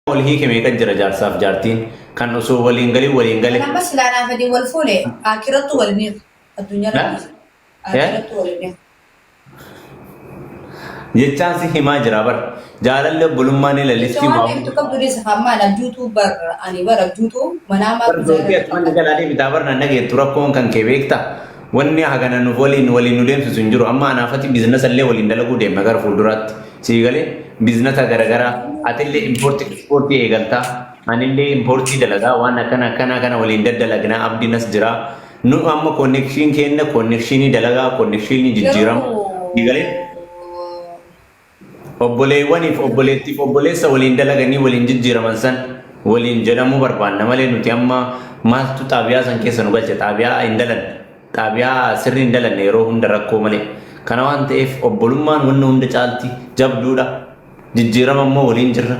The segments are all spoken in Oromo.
Wal hiike meeqa jira jaarsaaf jaartiin kan osoo waliin galin waliin gale. Kan amma silaa naaf adiin wal fuune aakirattu wal hin hiiku. Addunyaarra dhiisa. Aakirattu wal hin hiiku. Jechaan si himaa jira bar. Jaalalli obbolummaa ni Jecha lalistii waan waa beektu qabdu dhiisa hammaan abjuutu bar ani bar abjuutu manaa Bar maatu doortii jaalladha ati manni fakkaata. jalaa deemtaa bar nan dhageettu rakkoon kan kee beekta. Wanni hagana nuuf waliin waliin nu deemsisu hin jiru. Amma anaafati biizinasa illee waliin dalaguu deemna gara fuulduraatti. Sii galee biizinasa garagaraa atillee impoortii ekspoortii eegaltaa. Anillee impoortii dalagaa waan akkana akkanaa kana waliin daddalagnaa abdiin as jira. Nu amma konnekshiin keenna konnekshiinii dalagaa konnekshiinii jijjiirama. Sii galee obboleewwaniif obboleettiif obboleessa waliin dalaganii waliin jijjiiraman san waliin jedhamuu barbaanna malee nuti amma maaltu xaabiyaa san keessa nu galche? Xaabiyaa hin dalanne, xaabiyaa sirrii hin dalanne yeroo hunda rakkoo malee. Kana waan ta'eef obbolummaan wanna hunda caalti jabduudha. Jijjiirama immoo waliin jirra.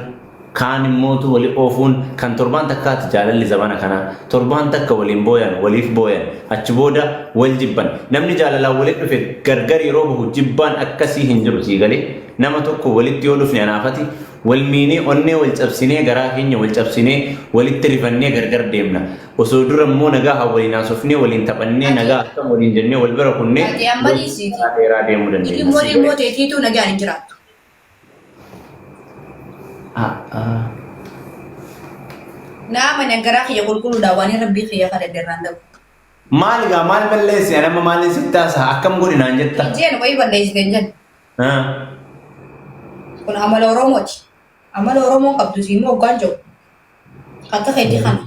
Kaan immootu wali oofuun kan torbaan takkaati. Jaalalli zamana kanaa torbaan takka waliin booyan, waliif booyan, achi booda wal jibban. Namni jaalalaan walitti dhufe gargar yeroo bahu jibbaan akkasii hin jiru. Sii galee? Nama tokko walitti yoo dhufne anaafati wal miinee, onnee wal cabsinee, garaa keenya wal cabsinee, walitti rifannee gargar deemna. Osoo dura immoo nagaa haa waliin haasofnee, waliin taphannee, Ati nagaa akkam waliin jennee wal bira kunnee ati amma waliin dhiisiiti. karaa dheeraa deemuu dandeenya. Ilmoo Sii ilmoo galee? teetiitu nagaan hin jiraattu. Naa amani garaa kiyya qulqulluudha waan rabbii kiyya kadhadhe irraan dhabu. Maal egaa maal balleessi? Ani amma maaliin sitti haasa'a? Akkam godhi naan jetta? Jeen wayii balleessite hin jennu. Kun amala Oromooti. Amala Oromoon qabdu siin immoo hoggaan jiru. Akka keetii kana.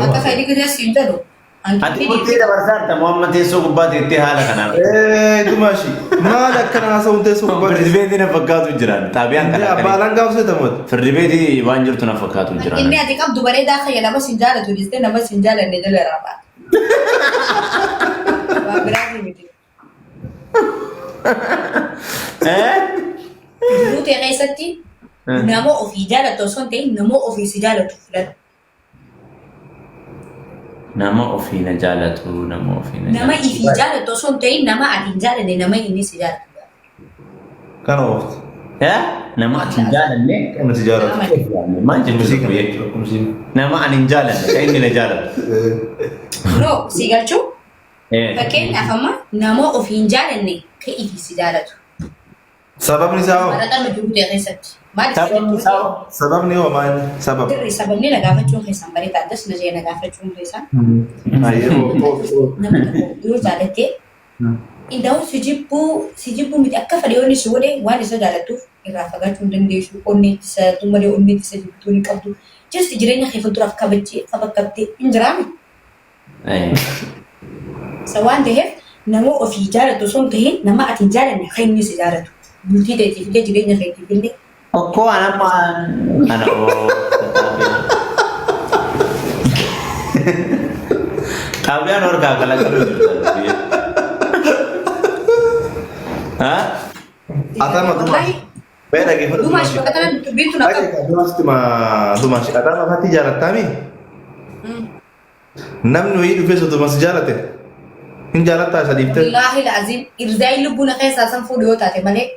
Akka keetii gisee siin jedhu. Ati murtee dabarsaa jirta moo amma teessoo gubbaa teettee haala kanaan? Ee Dumaashi maal akkana haasa'uun teessoo gubbaa Firdi teessee. beetii na fakkaatu jiran. Xaabiyaan kana Abbaa alangaa obseeta mooti. Firdi beetii waan jirtu na fakkaatu jiran. Inni ati qabdu bareedaa kiyya nama siin jaalatu dhiistee nama siin jaalanne jala irraa baata. Waan biraatii miti. Eh? Jiruu tee keessatti nama ofii jaalattu osoo hin ta'in nama ofii si jaalatu filadhu. Nama ofii na jaalatu, nama ofii na Nama jaalatu. ifii jaalattu osoo hin ta'in nama ati hin jaalanne nama inni si jaalatu. Kana oofti. Eh? Nama ati hin jaalanne. Kan si jaalatu. Maal Kumsii jechuudha kana kun? jechuudha kumsiin. Nama ani hin jaalanne, kan inni na jaalatu. No, si galchuu Eh. fakkeenyaaf amma nama ofii hin jaalanne kan ifii si jaalatu. Sababni isaa hoo? Maraxannu jiruu tee keessatti. Maal Sababni isaa hoo? Sababni hoo maal? Sababa. Dirri sababni na gaafachuun keessan bareeda. Addas na jee na gaafachuun keessan. Ayyee hoo. Nama tokko yoo jaalatte indaa'u si jibbuu si jibbuu miti, akka fedhe yoo inni si godhe waan isa jaalattuuf irraa fagaachuu hin dandeessu. Onnee itti isa malee onnee itti isa jibbituu hin qabdu. Just jireenya kee fuulduraaf kabajjee kabakkabtee hin jiraame. Eh. Isa waan ta'eef nama ofii jaalatu osoo hin ta'in nama ati hin jaalanne kan inni si jaalatu. Bultii teetiif illee jireenya keetiif illee. Okkoo an amma ana oo xaabiyaan harkaa kalaqaluu jirta. Ha? Atama Wallaahi Dumaashi. Mee dhaggeeffadhu Dumaash Dumaashi. bakka kana dubbiin tun akka. Dhaggeeffadhu Dumaashi. Atama fatii jaalattaami? Namni wayii dhufee sotuma si jaalate. Hin jaalattaa isa dhiiftee? Wallaahi la'aziim irzaayi lubbuu na keessaa san fuudhu yoo taate malee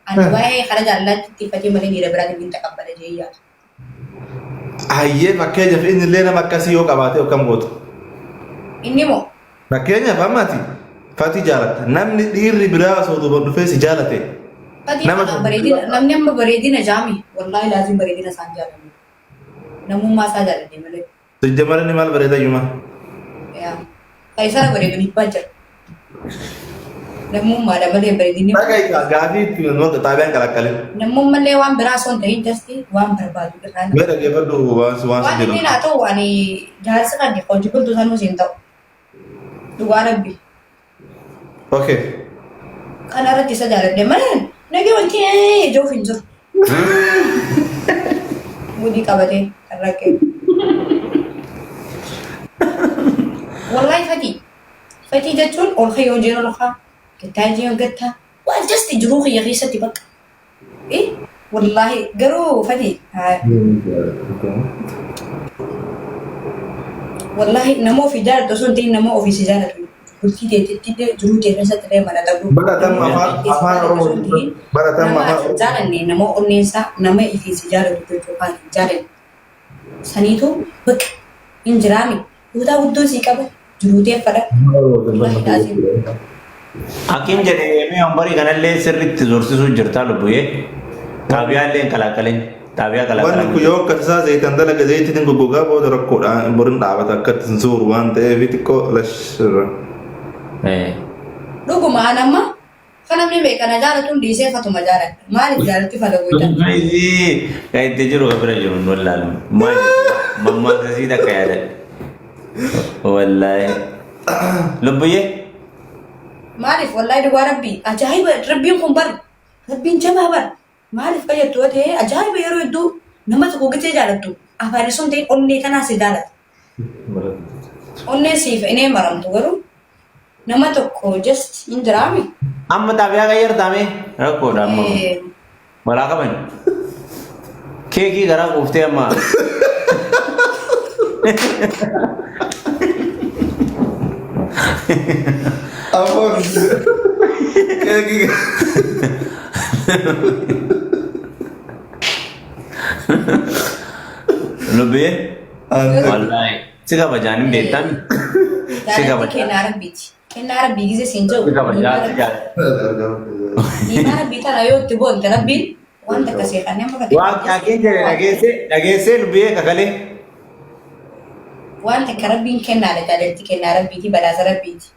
ani waa'ee kana jaalalaatti ittifatee malee dhiira biraatiin hin taqabbala jee yaadu. Hayyee, fakkeenyaaf inni illee nama akkasii yoo qabaate akkam goota? Inni moo Fakkeenyaaf amma ati fatii jaalatta. Namni dhiirri biraa osoo duuban dhufee si jaalate. Fatii Nama kana bareedina namni amma bareedina jaami wallaahi la'aziim bareedina isaan jaalanne namummaa isaa jaalanne malee. Sijjamara inni maal bareeda iyyuma. Yaa. Faayisara bareedu dhibbaa jira. Namummaadha malee bareedinni. Dhaga'i gaafii itti xaabiyaan qalaqqale. Namummallee waan biraa osoo hin ta'in just waan barbaadu irraa. Mee dhaggeeffadhu waan si waan si Waan jedhu. inni naa ta'u ani jaarsi kan hojii bultuu sanuu siin ta'u. Dhugaa rabbi. Okay. Kana irratti isa jaaladhe malee nagee wanti ijoof hin jiru. Mudii qabatee kan rakkee. Wallahi fatii. Fatii jechuun ol kayyoo jeen ol kaa. Gattaa jeen gattaa. Waan just jiruu kiyya keessatti bakka. Eh wallahi garuu fatii. Wallahi nama ofii jaalatu osoo hin ta'in nama ofii si jaalatu. Bultii teetitti illee jiruu tee keessatti illee mana dhabuu. Baratam afaan afaan Oromoo baratam Nama afaan ati hin jaalanne nama onneensaa nama ifiin si jaalatu jechuu kan hin jaalanne. Saniitu bakka hin jiraami. Kutaa guddoo sii qaba jiruu tee fadha. Wallaahi laazim. Hakiim jedhe mee wambarii kanallee sirriitti zorsisuu jirtaa lubbuyee. Xaabiyaa illee hin qalaaqqalin. Xaabiyaa Wanni kun qalaaqqalaa. yoo akka tasaa zayitaan dalaga zayitiin goggogaa booda rakkoodhaan borin dhaabata akka ittiin suuru waan ta'eef xiqqoo lashirra. Dhuguma an amma kan namni beekana jaalatuun dhiisee fatuma jaaladha. Maaliif jaalatti fala goitan? Kan itti jiru kan bira jiru hin wallaalu. Maal mammaaksa sii takka yaadadhe. Wallaahi. Lubbuyyee. Maaliif wallaahi dhugaa rabbii ajaa'iba rabbiin kun bar rabbiin jabaa bar maaliif fayyaddu yoo ta'e ajaa'iba yeroo hedduu nama tokko gitee jaalattu afaan sun ta'e onnee tanaa si jaalata. Onnee siif inee maramtu garuu nama tokko just hin jiraami. Amma xaabiyaa qayyartaame rakkoodha amma. Walaa qaban. Keekii garaa quuftee amma. Afaan keekii Lubbee. Wallaahi. Si kabajaan hin beektan. Si Jaalalli kabajaan. kennaa rabbiiti. Kennaa rabbii gisee siin jedhu. Si kabajaa si jaalladha. Niimaa rabbii tana yoo itti boonte rabbiin wanta akkasii kan nama Waan dhageen jedhe dhageessee dhageessee lubbee kakalee. Waan takka rabbiin kennaadha jaalalti kennaa rabbiiti badhaasa rabbiiti.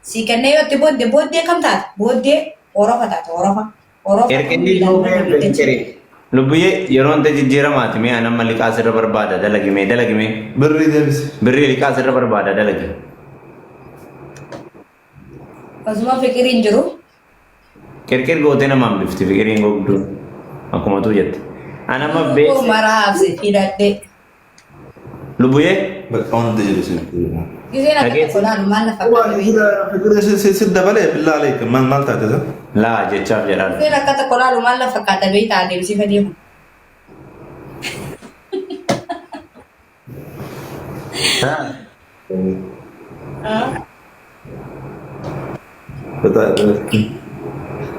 Sii kennee yoo itti boonte booddee kam taata? Booddee horofa taata horofa. Horofa. Erqinni lubbee Lubbiyyee yeroo hunda jijjiiramaati mee anamma liqaa sirra barbaada dalagimee dalagimee Birrii deebisi. birrii liqaa sirra barbaada dalagi. Osuma fiqiriin jiru. Qirqir gootee nama hambifti fiqiriin gogduun akkuma tuu jette. Anamma Koo beeksise maraa hafse hidhadhee. Lubbuyyee Bakka waan hunda jiru si. Giseen akka tokko laalu maal na fakkaata beektaa? Si dabalee billaa aleek maal maal taate isa? Laa jechaaf jedhaan. Giseen akka tokko laalu maal na fakkaata beektaa adeemsifadii kun.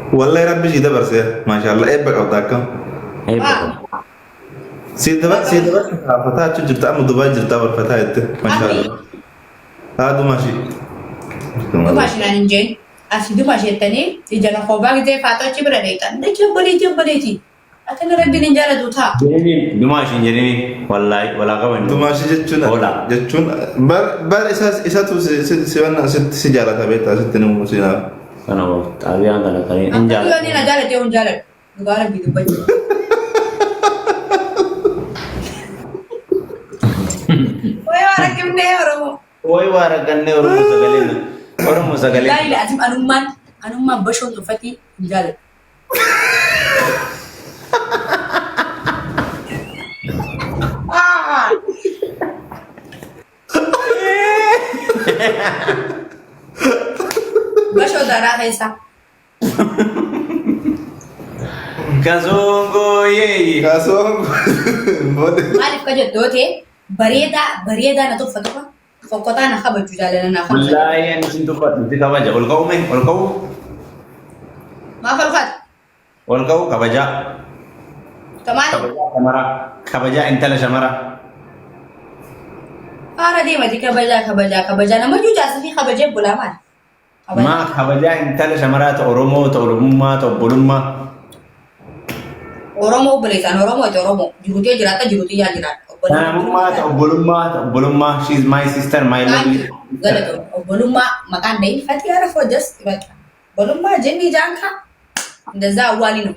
Wallahi rabbi si dabarse maashaallah eebba qabda akkam. Eebba qabda. Si dabarse fataa achi jirta amma Dubaay jirta bar fataa jette maashaallah. Haa dumaashi. Dumaashi naan hin jeen. Asi dumaashi jettanii ija na koobaa gisee faatoo achi bira dheeyxan. Dachee obboleetii obboleetii. Akkana rabbiin hin jaalatu ta'a. Jedhiniin dumaashi hin jedhiniin wallaahi walaa qaban. Dumaashi jechuun Hola. jechuun bar bar isa isatu si si si wanna sitti si jaalata beektaa sitti ni si naaf. Kana xaabiyaan kana kan hin Akka yoo jaalatu. inni na jaalate hin jaaladhu. Dhugaa rabbii dubbachuu. Wayi waan rakkifnee Oromoo. Wayi waa rakkannee Oromoo sagalee Oromoo sagalee. Wallaahi laasim anummaan anummaan bashoon tuffatii hin jaaladhu. Bashoo daraa keessa. Kasongoo yeeyi. Kaasoo booda. Maaliif ka jettu yoo ta'e bareedaa bareedaa na tuffatu fa fokkotaa na kabaju jaalala na kabaju. Wallaahi ani sin tuffadhu si kabaja ol ka'u mee ol ka'u Maaf ol kaata? ol ka'u kabajaa Kamaali? kabajaa shamaraa kabajaa intala shamaraa. Faara deemati kabajaa kabajaa kabajaa nama juujaasa fi kabajee bulaa maali? Kabajaa. Maa kabajaa intala shamaraa ta Oromoo ta Oromummaa ta obbolummaa. Oromoo obboleessaan Oromoo ati Oromoo jirutee jiraata jirutii yaa jiraata. Ta namummaa ta obbolummaa ta obbolummaa she is my sister my lovely. Galatoomi. Obbolummaa maqaan dhahin fatii arafoo just baqa. Obbolummaa jennii jaankaa እንደዛ አዋሊ ነው።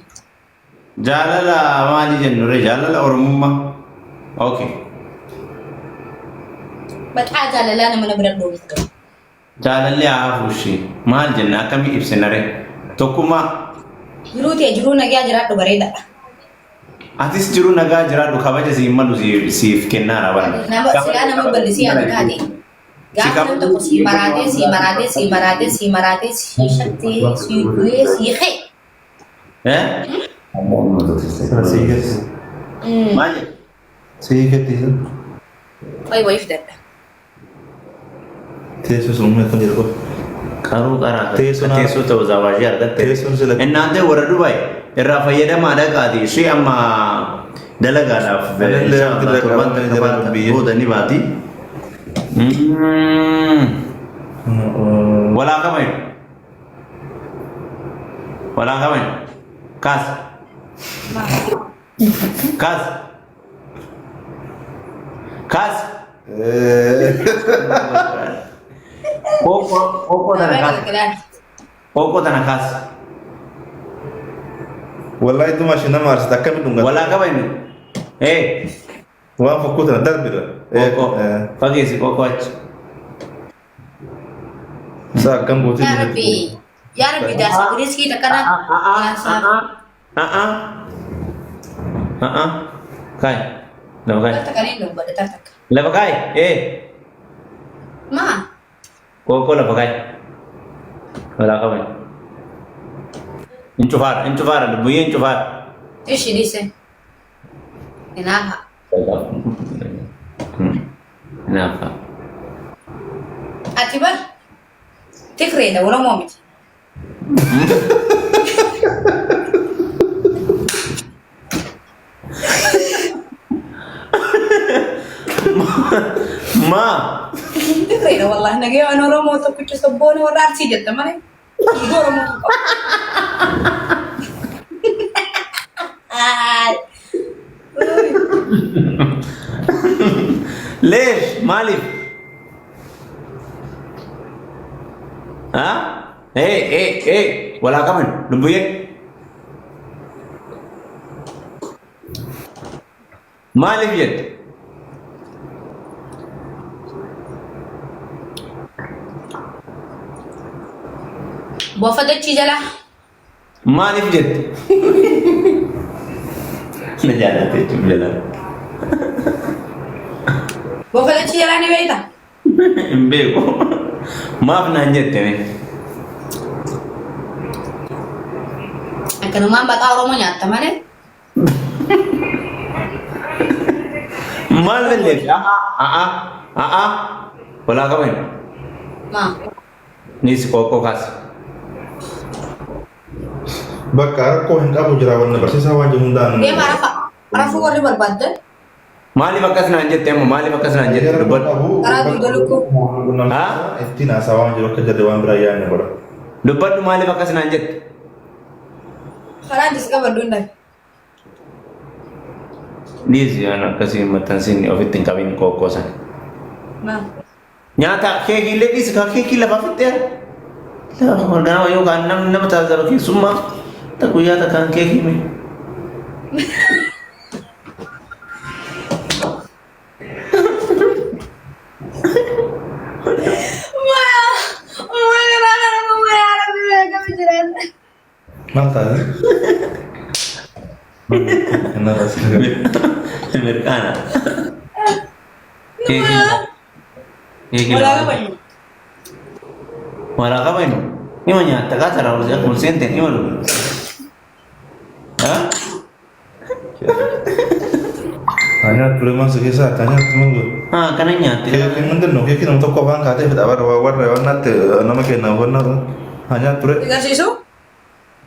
Jaalala maali jennu ree jaalala Oromummaa. Okay. Maqaa jaalalaa nama na bira dhooftu. Jaalalli haa hafu ishee maal jenna akkamii ibsina ree tokkummaa Jiruu tee jiruu nagaa jiraadhu bareedaadha. Atis jiruu nagaa jiraadhu kabaja siin malu siif kennaara bara. Nama silaa nama bal'isii yaadu taate. Gaafa namni tokko sii maraatee sii maraatee sii maraatee sii maraatee sii shattee sii du'ee sii ka'e. Eh? Sii keessa. Maal jedhu? Sii keessa. Wayi wayii fidadha. Teessoo sun kan jedhu qofa. Qaruu qaraa Teessoo teessoo ta'u zawaashii argatte. Teessoon sila- Innaante warra Dubaay irraa fayyadamaa dhaqaati. Ishee amma dalagaadhaaf Anillee inshallah abdii torban dhaqaa takka jira baata biyya. booda ni baati. Walaa kamayu. Walaa kamayu. Kaas. Kaas. Kaas. Qoqqoo qoqqoo tana kaas. Qoqqoo tana kaas. Wallahi tuma shi nama arsita akkamitti dhungata? Walaa kabayu. Eh. Waan fokkuu tana darbira. Qoqqoo. Fageessi qoqqoo achi. Isa akkam gootee Yaa Rabbi, yaa Rabbi jaarsa riskii takkana jaarsa. Kaay. Lafa kaay. Takka kan inni dubbadha takka. Lafa kaay. Eh. Maa? Qoqqoo lafa kaay. Walaa kabayu. Incufaadha incufaadha lubbuyyee incufaadha. Ishi dhiise. Hinaafa. Hinaafa. Ati bar Tigreedha Oromoo miti. Maa. Tigreedha wallahi nagee waan Oromoo tokkicha sabboona warra Arsii jetta malee. Dhiiga Oromoo tokko. Ay. Leesh maaliif? Ha? Eh eh eh walaa qaban lubbuyyee. Maaliif jette? Bofa dachii jala. Maaliif jette? Na jaalate jechuun jalaa. Bofa dachii jalaa ni beekta. Hin beeku. Maaf naan jette mee? Akkanumaan maqaa Oromoo nyaatta malee. Maal balleessi? A'a a'a a'a walaa qaban. Maa? Nis qoqqoo kaas. Bakka rakkoo hin qabu jira wanna barsiisaa waan jiru hundaan. Deema rafa. Rafuu warri barbaaddan. Maaliif akkas naan jette amma maaliif akkas naan jette dubbadhu. Karaa duuba lukkuu. Ittiin haasaa waan jiru akka jarri waan biraa yaadne godha. Dubbadhu maaliif akkas naan jette? Karaa itti si qabadhu hin dhabe. Dhiisi waan akkasii maxxansiin ofitti hin qabin qoqqoo sana. Maa? Nyaata keekii illee dhiisi kaa keekii lafaa fixxeera. Ganama yookaan namni nama taasisa keessummaa ta guyyaa takkaan keekii mee. Maal taate? Mirqaana. Keekii keekii Walaa lafaa. qabanyu. Walaa qabanu. Ima nyaatta kaa taraa ol seente ima dhugu. Ha? Tanya ture maal si keessaa tanya ture maal godhu? Haa kana nyaatte. Keekiin hundinuu keekii nama tokko afaan kaatee fida warra warra wannaatti nama kenna wanna tanya ture. Agarsiisu?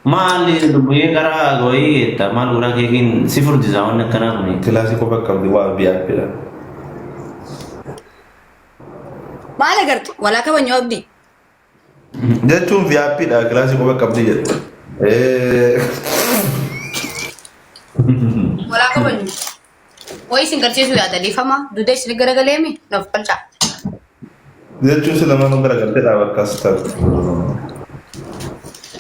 Maali lubbuyyee karaa gooyii geetta maal guraa keekiin si furdisaa wanni akkanaa kuni. Kilaasii qofa qabdi waa VIPdha. Maal agartu? Walaa kabanyoo abdii. Jechuun VIPdha kilaasii qofa qabdi jedhe. Walaa kabanyu. Wayii isin garsiisuu yaadaliifama. Duuda isin garagaleemi. Naaf qalcaa. Jechuun si lamaan garagaltee dhaaba akkas taate.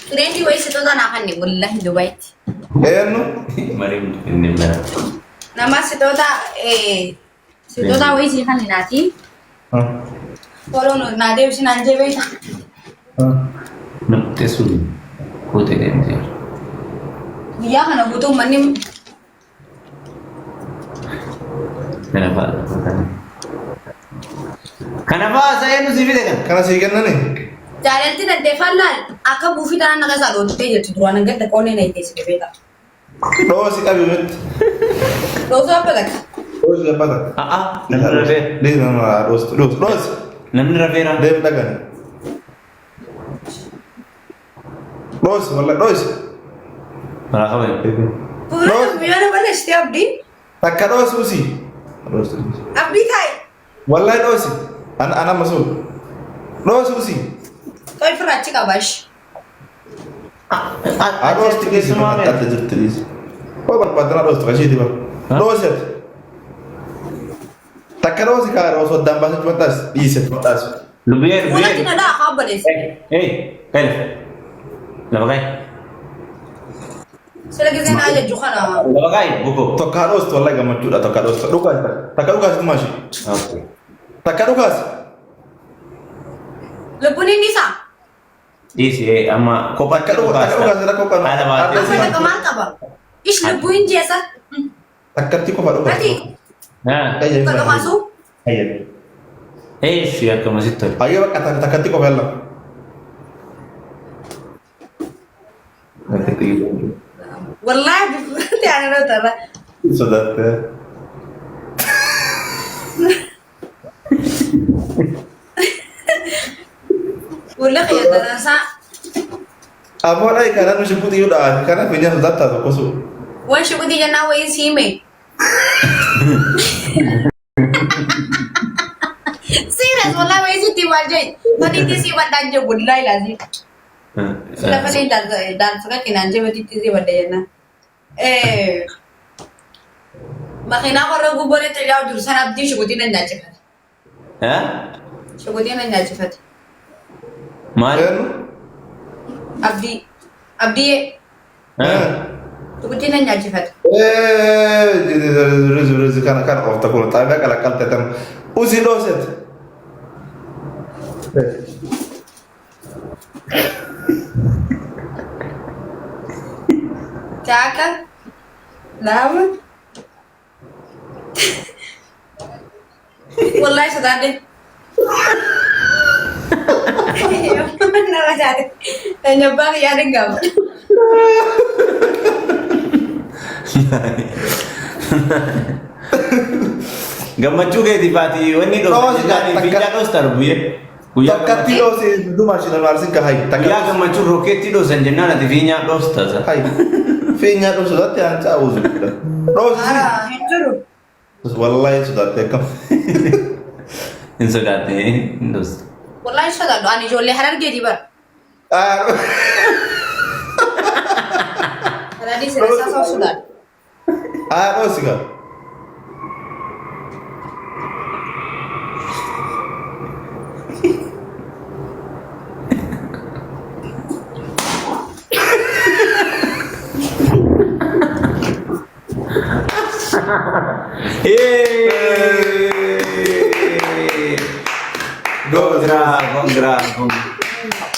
Fireendii wayii sitoota naa kanne wallahi Dubaayitti. Eenyu? Mariin inni mara. Nama sitoota sitoota wayii sii kanne naati. Toloo naa deebisi naan jee beekta. Namtee sun kuutee deemtee. Guyyaa kana guutuu manni Kana fa'a. Kana fa'a sa'ee nu si fide kana. Kana sii kennani? Jaalalti dandeeffaan laal akka buufii tanaan naqa isaa dhootee jirti duraan hanga dhaqoon na itteessite beekta. Dhoosi qabi miti. Dhoosuu abba takka. Dhoosi abbaa takka. A'a namni rafeera. Deemi nama dhoosi dhoosi dhoosi. Namni rafeera. Deemi dhagani. Dhoosi wallahi dhoosi. Maraa qabee. Fuula guyyaa balleessite abdii. Takka dhoosi usii. Dhoosi. Abdii taa'i. Wallahi dhoosi. Ana ana masuu. Dhoosi usii. Qoy firraa achi qabaash. Haa dhoosti dhiisi. Adda jirti dhiisi. Koo barbaadana dhoosti kashiiti bara. Dhoosi ati. Takka dhoosi kaara osoo addaan baasatti maxxaasi. Dhiisi ati maxxaasi. Lubbiyee Fuulatti lubbiyee. na dha'a haa obboleessi. Hey, kai lafa kai. Sila gisee na ajajju kana. Lafa kai buko. Tokko haa dhoostu wallahi gammachuudha tokko haa dhoostu. Dhukaasi takka dhukaasi tumashi. Okay. Takka dhukaasi. Lubbuun inni isaa. Dhiisi amma kophaatti Takka dhukaasta. dhukaasi rakkoo qabna. Haala baatee. Amma takka maal qaba? Ish lubbuu hin jeessa. Takkatti qofa dhukaasi. Ati Ah. kan dhukaasu. Eessi akkuma sitti tole. Ayyee bakka takkatti qofa yalla. Wallaahi bifuutti ani irra tarra. Sodaatte. Fuula kiyya daransaa. Ammoo dhayi kana nu shibbuuti yoo dhaate kana finya sodaattaa tokko su. Waan shukutii jennaan wayii siime. Serious wallahi wayii sitti maal jee. Matiitti sii badhaan jee wallahi laazim. Sila malee daalfakatti naan jee matiitti sii badha jennaan. Makiinaa warra gubboon itti yaa'u jiru sana abdii shukutii nan nyaachifate. Eh? Shukutii nan nyaachifate. Maal? Eenyu? Abdii. Abdiyyee. Eh? Shukutii nan nyaachifate. Rizi kana kana oofta kun xaabiyaa qalaqqalte tan usii dhooset. Takka. Lama. Wallahi sodaadhe. Nama jaate. Nyabbaa kiyyaa dingaama. Gammachuu keetiif ati wanni Dhoosi dhoosta jennaan takka- fincaa dhoosta lubbiyee. Guyyaa Takkatti gammachuu dhoosi dumashi nama arsin ka hayi. guyyaa gammachuu rookeettii dhoosan jennaan ati fiinyaa dhoosta. Hayi. Fiinyaa dhoosu sodaatti aan caawuzu. Dhoosi. Haa, hin jiru. Wallahi sodaatte akkam. Hin sodaatte hin dhoosta. Wallahi sodaadhu. Ani ijoollee harargeeti bara. Kanadii sirreessaa soo sodaadhu. Haa dhoosi kaa. Congra, congra, congra.